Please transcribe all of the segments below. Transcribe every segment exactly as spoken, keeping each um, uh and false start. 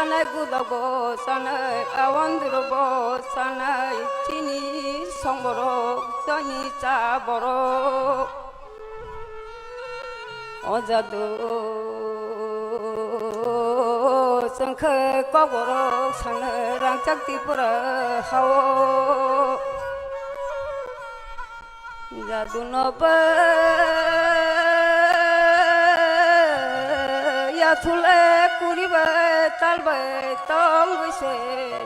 chanai, gudok bo chanai, awandru bo chanai, chini songborok, chini cha borok. O jadu chwng khe kokborok sanai rangchak Tripura hao. Jadu no bai yathule kuri bai tal bai tong bai se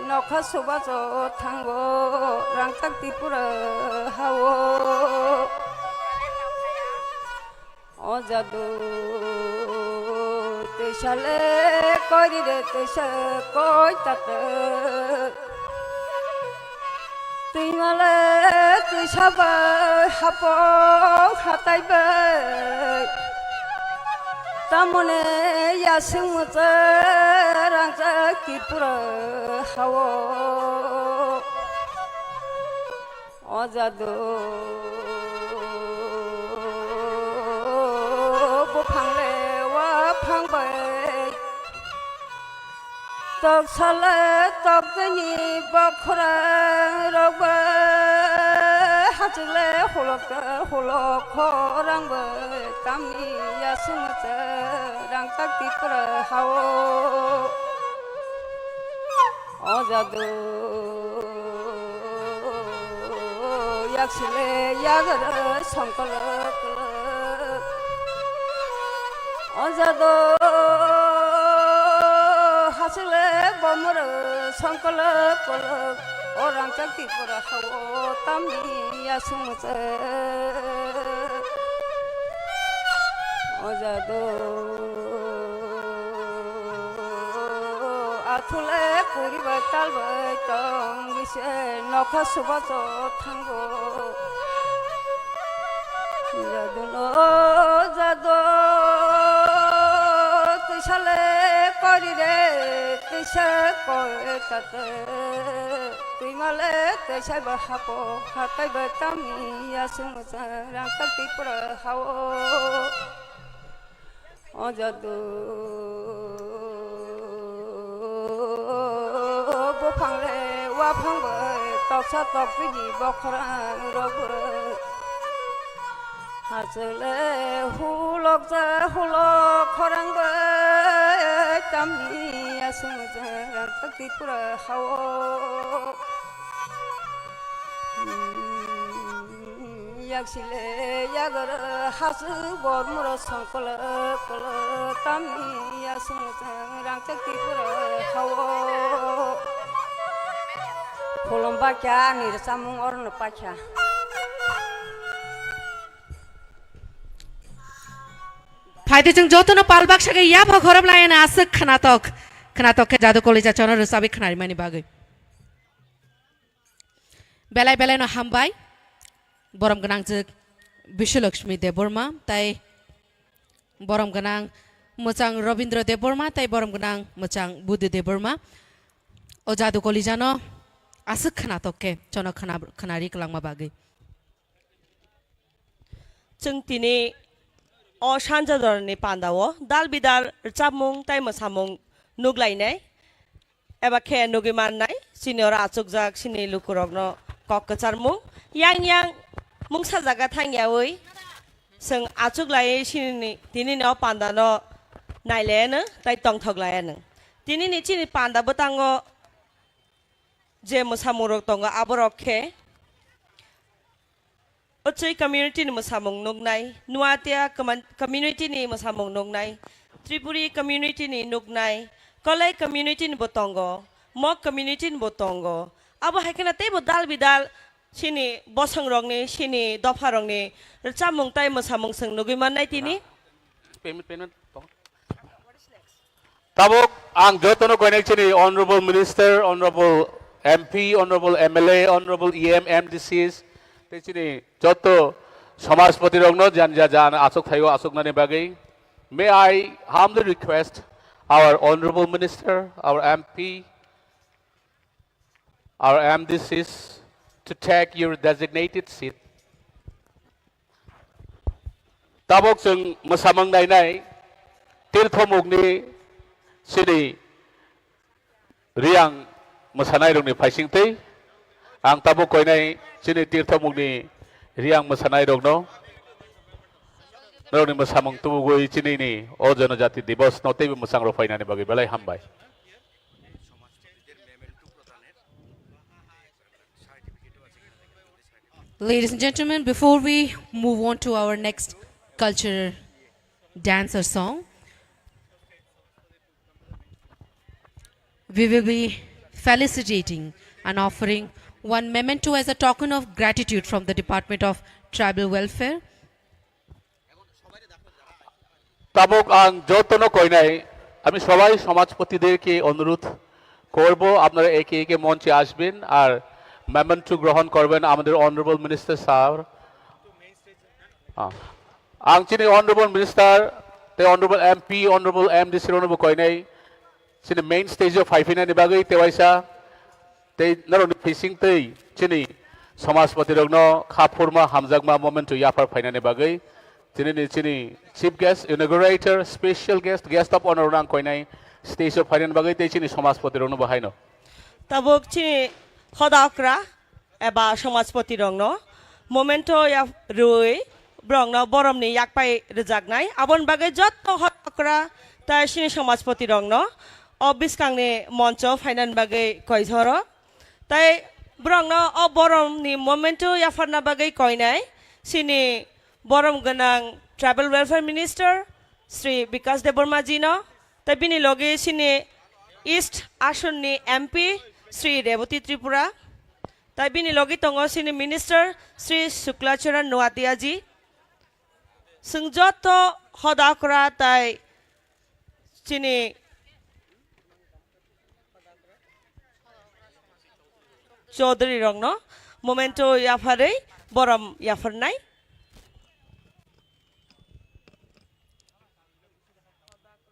nokha subajo thango rangchak Tripura hao. O jadu, twisa le koi ri re, twisa koi ta te. Twima le twisa bai, hapong hatai bai. Tamoni yasing mucha rangchak Tripura hao. O jadu buphang le waphang bai, tok sale tok tini bokhorang rok bai, hachuk le hulok ta hulok khorang bai, tamni yasung se rangchak Tripura hao. O jadu yaksile yagra songkolok kolok. O jadu hasile bomro songkolok kolok. O rangchak Tripura hao tamni yasung se. O jadu athule kuri bai tal bai tong bise nokha subajo thango. Jadu no jadu twisa le kori re twisa koi ta te. Twima le twisa ba hapo hatai bai tamni yasung se rangchak Tripura hao. O jadu buphang le waphang bai toksa tokpini bokhorang rok bai. Hachwk le hulok ja hulok khorang bai tamni yasung se rangchak Tripura hao. Yaksile yagar hasu bor muro song kolok kolok tamni yasung rangchak Tripura hao. Khulum bakya ani rwchapmung orono pakya. Phaidi chwng jotono pal baksa khe yapha khorop laiano aswk khwnatok. Khwnatok khe Jadu Kolija chono rwchapwi khwnarimani bagwi. Belai belai no hambai. Borom gwnang jwk Biswalakshmi Debbarma tai borom gwnang mwchang Robindra Debbarma tai borom gwnang mwchang Budhu Debbarma. O Jadu Kolijano aswk khwnatok khe chono khwna-, khwnari kwlangma bagwi. Chwng tini o sanja jorani pandao dal bidal rwchapmung tai mwsamung nuglainai eba khe nugwi mannai chini oro achukjak chini lukurokno kok kwcharmung yang yang mungsa jaga thangyawi chwng achuklaiwi chini tinini o pandano nailaiano tai tongthoklaiano. Tinini chini panda bwtango je mwsamungrok tongo aborok khe Ochoi community ni mwsamung nuknai, Nuatia commun-, community ni mwsamung nuknai, Tripuri community ni nuknai, Kolai community ni bo tongo, Mok community ni bo tongo. Abo hai kheno teibo dal bidal chini bosong rokni, chini dopha rokni rwchapmung tai mwsamung chwng nugwi mannai tini. Payment, payment. Tabuk ang jotono koinai chini Honorable Minister, Honorable M P, Honorable M L A, Honorable E M, M D Cs, tei chini joto Samajpati rokno jan ja jan achuk thaio achuknani bagwi. May I humbly request our Honorable Minister, our M P, our M D Cs to take your designated seat. Tabuk chwng mwsamung nainai Tirthomukni chini Riang mwsanairokni phaisingtwi ang tabuk koinai chini Tirthomukni Riang mwsanairokno norokni mwsamung tubugwi chinini o Janajati Divas no teibo mwchang rw phainani bagwi belai hambai. Ladies and gentlemen, before we move on to our next cultural dance or song, we will be felicitating and offering one memento as a token of gratitude from the Department of Tribal Welfare. তাবুক আং যতন কইনাই, আমি সবাই সমাজপতিদেরকে অনুরোধ করব, আপনারা একে একে মঞ্চে আসবেন আর মেমেন্টো গ্রহণ করবেন আমাদের honourable minister sir. A, ang chini honorable minister, tei honorable M P, honorable M D C rokno bo koinai chini main stage o phaiphinani bagwi tewaisa tei norokni phising tei chini samajpati rokno kha phurma hamjakma momento yaphar phainani bagwi chini ni chini chief guest, inaugurator, special guest, guest of honor rang koinai stage o phainani bagwi tei chini samajpati rokno bo haino. Tabuk chini hoda okra eba samajpati rokno momento ya rwi borokno boromni yakpai rwjaknai. Aboni bagwi jotto hoda okra tai chini samajpati rokno o bwskangni moncho phainani bagwi koithoro. Tai borokno o boromni momento yapharna bagwi koinai chini borom gwnang tribal welfare minister Sri Bikash Debbarma jino, tai bini logi chini East Asonni M P Sri Rebati Tripura, tai bini logi tongo chini minister Sri Shukla Charan Noatia ji. Chwng jotto hoda okra tai chini Chaudhary rokno momento yapharwi borom yapharnai.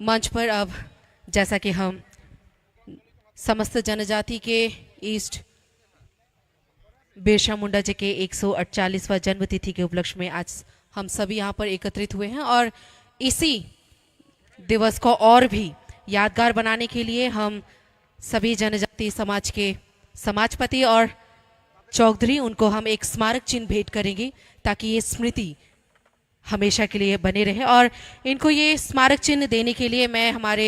मंच पर अब जैसा कि हम समस्त जनजाति के ईस्ट बिरसा मुंडा जी के एक सौ अड़तालीसवाँ जन्मतिथि के उपलक्ष्य में आज हम सभी यहाँ पर एकत्रित हुए हैं और इसी दिवस को और भी यादगार बनाने के लिए हम सभी जनजाति समाज के समाजपति और चौधरी उनको हम एक स्मारक चिन्ह भेंट करेंगे, ताकि ये स्मृति हमेशा के लिए बने रहे। और इनको ये स्मारक चिन्ह देने के लिए मैं हमारे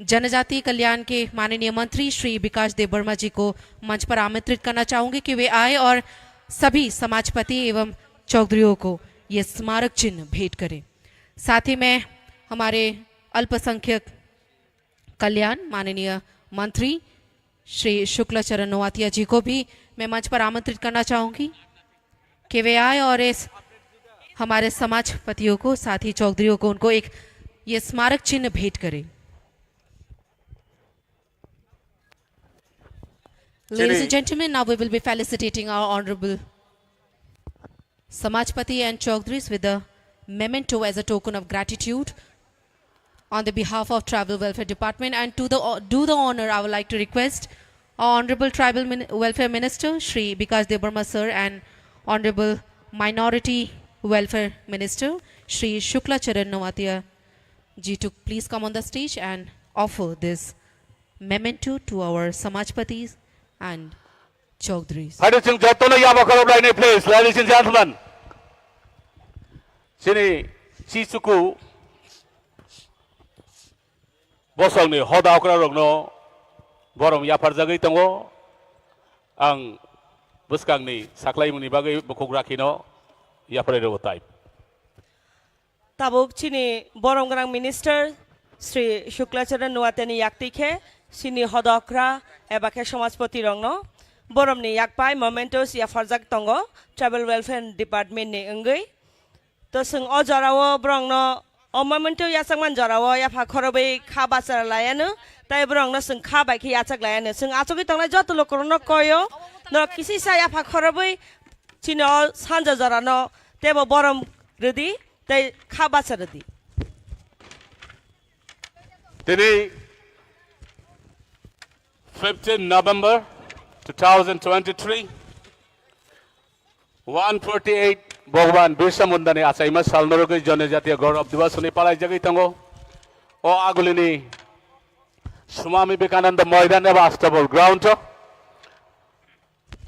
जनजाति कल्याण के माननीय मंत्री श्री विकास देबबर्मा जी को मंच पर आमंत्रित करना चाहूंगी कि वे आए और सभी समाजपति एवं चौधरियों को ये स्मारक चिन्ह भेंट करें। साथ ही मैं हमारे अल्पसंख्यक कल्याण माननीय मंत्री श्री शुक्ला चरण नोआतिया जी को भी मैं मंच पर आमंत्रित करना चाहूंगी कि वे आए और इस हमारे समाजपतियों को, साथ ही चौधरियों को, उनको एक ये स्मारक चिन्ह भेंट करें। Ladies and gentlemen, now we will be felicitating our honorable Samajpati and Chaudharis with a memento as a token of gratitude on the behalf of Tribal Welfare Department. And to the, do the honor, I would like to request our Honorable Tribal Min-, Welfare Minister Shri Bikash Debbarma sir and Honorable Minority Welfare Minister Shri Shukla Charan Noatia ji to please come on the stage and offer this memento to our Samajpatis and Chaudharis. Haide chwng jotono yaba khorok lainai, please, ladies and gentlemen. Chini chichuku bosongni hoda okra rokno borom yapharjagwi tongo. Ang bwskangni saklaimungni bagwi bukhuk rakhino yapharwi rwo tai. Tabuk chini borom gwnang minister Sri Shukla Charan Noatia ni yakti khe chini hodokra eba khe samajpoti rokno boromni yakpai mementos yapharjak tongo Tribal Welfare Department ni wngwi. To chwng o jorao borokno o memento yachakmani jorao yapha khorobwi kha bachar laiano, tai borokno chwng kha bai khe yachak laiano. Chwng achugwi tongnai joto lukurokno koio, norok kisisa yapha khorobwi chini o sanja jorano teibo borom rwdi. Tei kha bacha rwdi. Tini fifteen November two thousand twenty-three, one forty-eight Bhagwan Birsa Mundani achaima sal norogwi Janajatiya Gaurav Diwas hwnwi palaijagwi tongo. O agulini Swami Vivekananda Moidan eba Astabol ground o.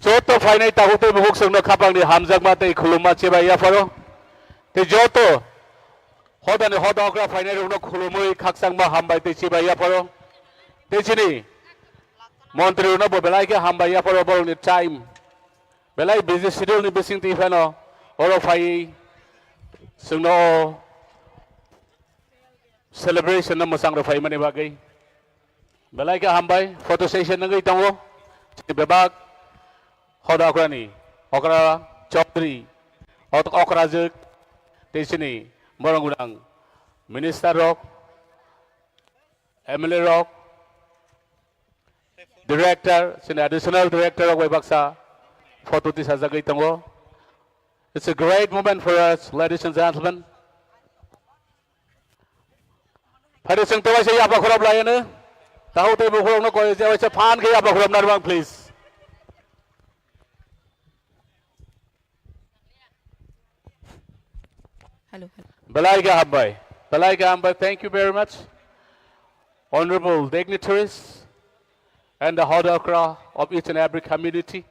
Joto phainai takhuk tei bukhuk chwngno khapangni hamjakma tei khulumma chibai yapharo. Tei joto hodani hoda okra phainai rokno khulumui khakchangma hambai tei chibai yapharo. Tei chini montri rokno bo belai khe hambai yapharo borokni time. Belai busy schedule ni bising twi phano oro phaiwi chwngno o celebration no mwchang rw phaimani bagwi belai khe hambai. Photo session wngwi tongo. Chini bebak hoda okrani okra chowdhury, ot-, okrajwk tei chini borok gwnang minister rok, M L A rok, director, chini additional director rok bai baksa photo tisajagwi tongo. It's a great moment for us, ladies and gentlemen. Phari chwng tewaisa yapa khorop layano. Tahu tei bukhurokno koi je waisa phan khe yapa khorop narwng, please. Hello, hello. Belai khe hambai. Belai khe hambai. Thank you very much, honorable dignitaries and the hoda okra of each and every community,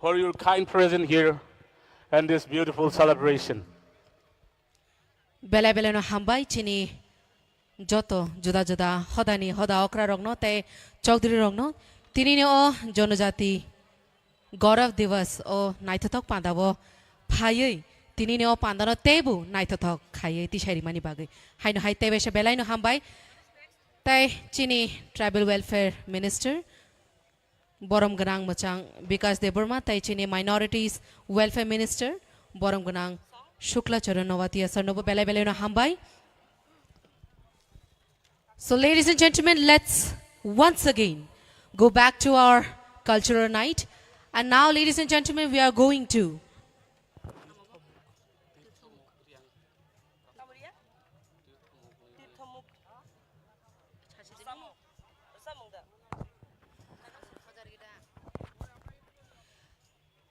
for your kind presence here and this beautiful celebration. Belai belai no hambai chini joto juda juda hodani hoda okra rokno tei chowdhury rokno tinini o Jonojati Gaurav Divas o naithothok panda o phaiwi tinini o panda no teibo naithothok khaiwi tisai rimani bagwi. Haino hai teibaisa belai no hambai. Tei chini Tribal Welfare Minister borom gwnang mwchang Bikash Debbarma tei chini Minorities Welfare Minister borom gwnang Shukla Charan Noatia sir nobo belai belai no hambai. So, ladies and gentlemen, let's once again go back to our cultural night. And now, ladies and gentlemen, we are going to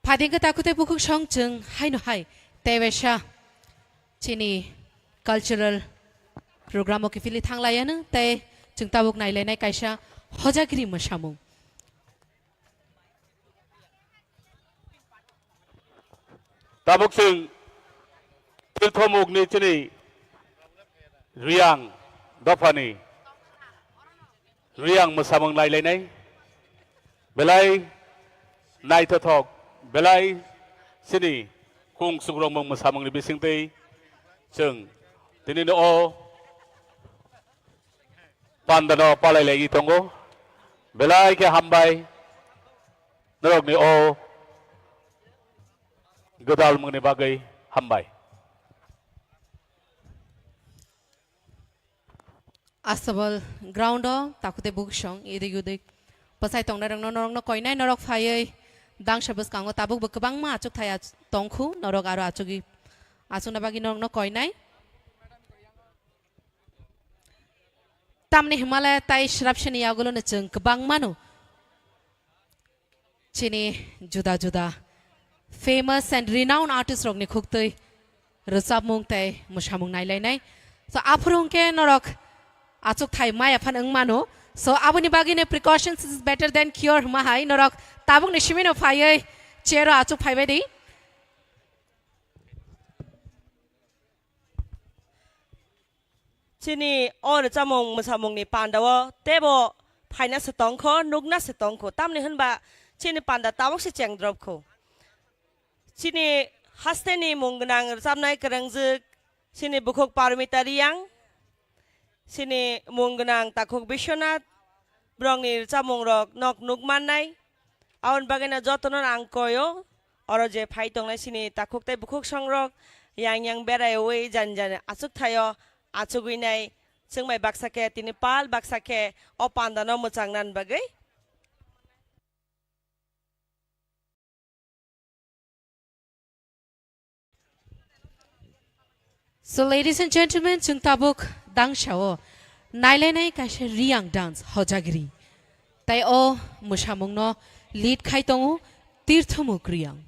Phaidengkhe takhuk tei bukhuk song chwng haino hai teibaisa chini cultural program o kiphilwi thanglaianw tei chwng tabuk nailainai kaisa hojagiri mwsamung. Tabuk chwng Tirthomukni chini Riyang dophani Riyang mwsamung nailainai. Belai naithothok, belai chini kung sukrokmung mwsamungni bisingtwi chwng tinino o pandano palai laiwi tongo. Belai khe hambai norokni o gwdalmungni bagwi hambai. Astabol ground o takhuk tei bukhuk song idik udik bwsai tongnai rokno norokno koinai norok phaiwi dangsa bwskango tabuk bo kwbangma achuk thai ach-, tongkhu norok aro achugwi achukna bagwi norokno koinai. Tamni hwnmale tai swrapsani yagulo no chwng kwbang mano. Chini juda juda famous and renowned artist rokni khuktwi rwchapmung tei mwsamung nailainai. So, aphuru hwnkhe norok achukthai maya phan wng mano. So, aboni bagwino precautions is better than cure hwnma hai norok tabukni simino phaiwi chair o achuk phaibai di. Chini o rwchapmung mwsamungni pandao teibo phaina se tongkho, nukna se tongkho. Tamni hwnba chini panda tabuk se chengdrop kho. Chini hasteni mung gwnang rwchapnai kwrwngjwk chini bukhuk Parmita Riyang, chini mung gwnang takhuk Biswanath, borokni rwchapmungrok nok nuk mannai. Aboni bagwino jotono ang koio, oro je phai tongnai chini takhuk tei bukhuk songrok yang yang beraiwi jani jani achuk thaio achugwi nai chwngbai baksa khe tini pal baksa khe o pandano mwchang nani bagwi. So, ladies and gentlemen, chwng tabuk dangsao nailainai kaisa Riyang dance hojagri. Tai o mwsamungno lead khai tongo Tirthomuk Riyang.